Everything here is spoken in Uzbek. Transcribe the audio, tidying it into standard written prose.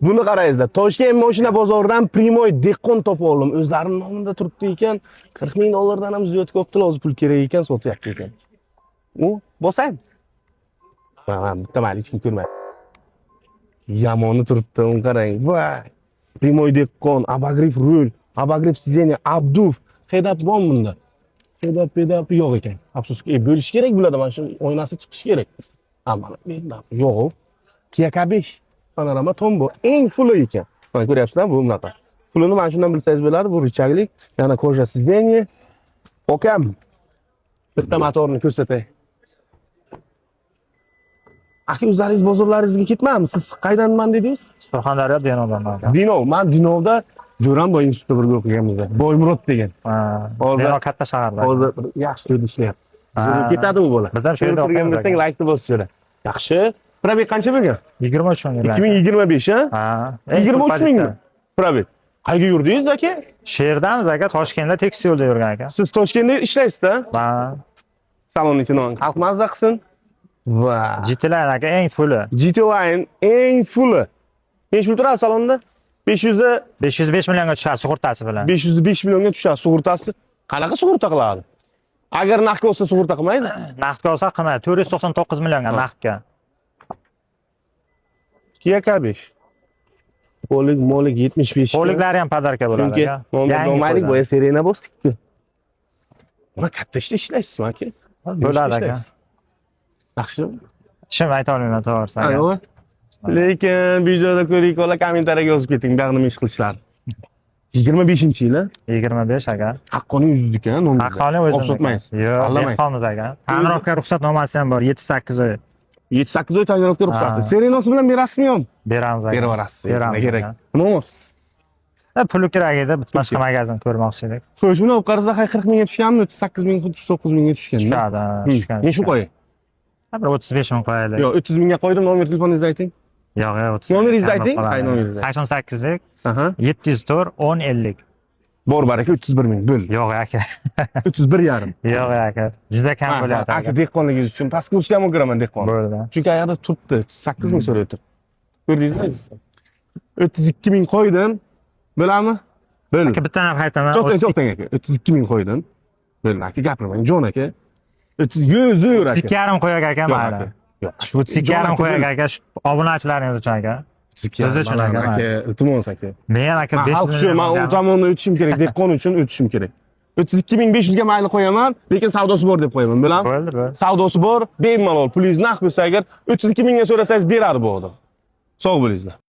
Buni qarangizlar. Toshkent mashina bozoridan прямой dehqon topib oldim. O'zlarining nomida turibdi ekan. 40 ming dollardan ham ziyod ko'pdi, hozir pul kerak ekan, sotyapti ekan. U bosaymi? Mana bitta, mayli, hech kim ko'rmaydi. Yamoni turibdi, uni qarang. Voy. Прямой dehqon, обогрев rul, обогрев сиденье, обдув, head-up bormi bunda? Head-up, head-up yo'q ekan. Afsuski, bo'lishi kerak bularda, mana shu oynasi chiqishi kerak. Ha, mana head-up yo'q. Kia K5 panorama Tombo eng fulli ekan. Mana ko'ryapsizlar, bu bunaqa. Pulini mana shundan bilsangiz bo'ladi, bu рычаг lik, yana кожа сиденье. Okam. Bitta motorni ko'rsatay. Aka, o'zlaringiz bozorlaringizga ketmadimi? Siz qaydanman dedingiz? Surxondaryo, Denovdan aka. Denov. Man Denovda jo'ram bor, institutda birga o'qiganmiz. Boymurod degan. Ha, Denov katta shaharda. Hozir bir yaxshi yerda ishlayapti. Ha. Ketadi u bola. Biz ham shu yerda Ko'rib turgan o'qiymiz, bo'lsang, aka. laykni bosib jo'ra. Yaxshi. Пробег qancha bo'lgan? 23 ming. 2025, ha? Ha. 23 mingmi? Пробег. Qayerga yurdingiz, aka? Shu yerdamiz, aka, Toshkentda tekis yo'lda yurgan aka. Siz Toshkentda ishlaysiz-da? Ha. Salon ichini xalq mazza qilsin. Va GT Line, aka, eng fulli. GT Line eng fulli. Nechi pul turadi salonda? 500 da. 505 millionga tushadi sug'urtasi bilan. 505 millionga tushadi sug'urtasi. Qanaqa sug'urta qiladi? Agar naqdga olsa, sug'urta qilmaydi. Naqdga olsa qilmaydi. 499 millionga naqdga. Kia K5. Полик, molik 75. Полик lari ham подарка bo'ladi, Chunki aka. nomer Yangi olmaylik, qo'yiladi. boya Serena bosdik-ku. Mana katta ishda ishlaysizmi, aka? Bo'ladi, aka. Yaxshi. Hech ayta olmayman to'g'risi, aka. Yo'q. Lekin videoda ko'ring, kola kommentariyaga yozib keting, bu yoqni nima ish qilishlarini. 25-yil, 25, aka. Haqqoniy o'zingizniki, nomer. Haqqoniy o'zimiz. Olib sotmaysiz. Yo'q, Aldamaysiz. dehqonmiz, aka. Tonirovka ruxsatnomasi ham bor, 7-8 oy. 7-8 oy tonirovka ruxsati. Ha. Serenasi bilan berasizmi, yo'qmi? Beramiz, aka. Berib yuborasiz. Beramiz. Nima kerak? Aka. Nima olasiz? Ha, puli kerak edi, bitta boshqa magazin ko'rmoqchi edik. Xo'sh, buni olib qarasa, 40 mingga tushganmi? 38 ming, 39 mingga tushgan. Tushadi, ha, tushgan. Nechi pul qo'ying? Ha, bir 35 ming qo'yaylik. Yo'q, 30 mingga qo'ydim, nomer telefoningizni ayting. Yo'q, 30. Nomeringizni kam bo'lib ayting. qoladi. Qay nomeringizni? 88lik Aha. 704 10 50. Bor baraka, 31 ming, bo'l. Yo'q, aka. 31 yarim. Yo'q, aka. Juda kam bo'lyapti, Aka, aka. dehqonligingiz uchun pastga urishga ham o'giraman dehqon. Bo'ldi. Chunki ayog'ida turibdi, 8 ming so'rayapti. Ko'rdingizmi? 32 ming qo'ydim. Bo'ladimi? Bo'ldi. Aka, bitta narx aytaman. To'xtang, to'xtang, aka. 32 ming qo'ydim. Bo'ldi, aka, gapirmang, jon aka. 30 yuz aka. 32,5 qo'yak, aka, Yo'q, mayli. aka. Yo'q. Shu 32,5 qo'yak, aka, shu obunachilaringiz uchun, aka. 32 Siz uchun, aka, aka, iltimos, aka. Men ham, aka, Man 5 xalq uchun, man u tomondan o'tishim kerak, dehqon uchun o'tishim kerak. 32 500 ga mayli qo'yaman, lekin savdosi bor deb qo'yaman, bilaman. Bo'ldi, bo'ldi. Savdosi bor, bemalol pulingiz naqd bo'lsa agar, 32 mingga so'rasangiz beradi bu odam. Sog' bo'lingizlar.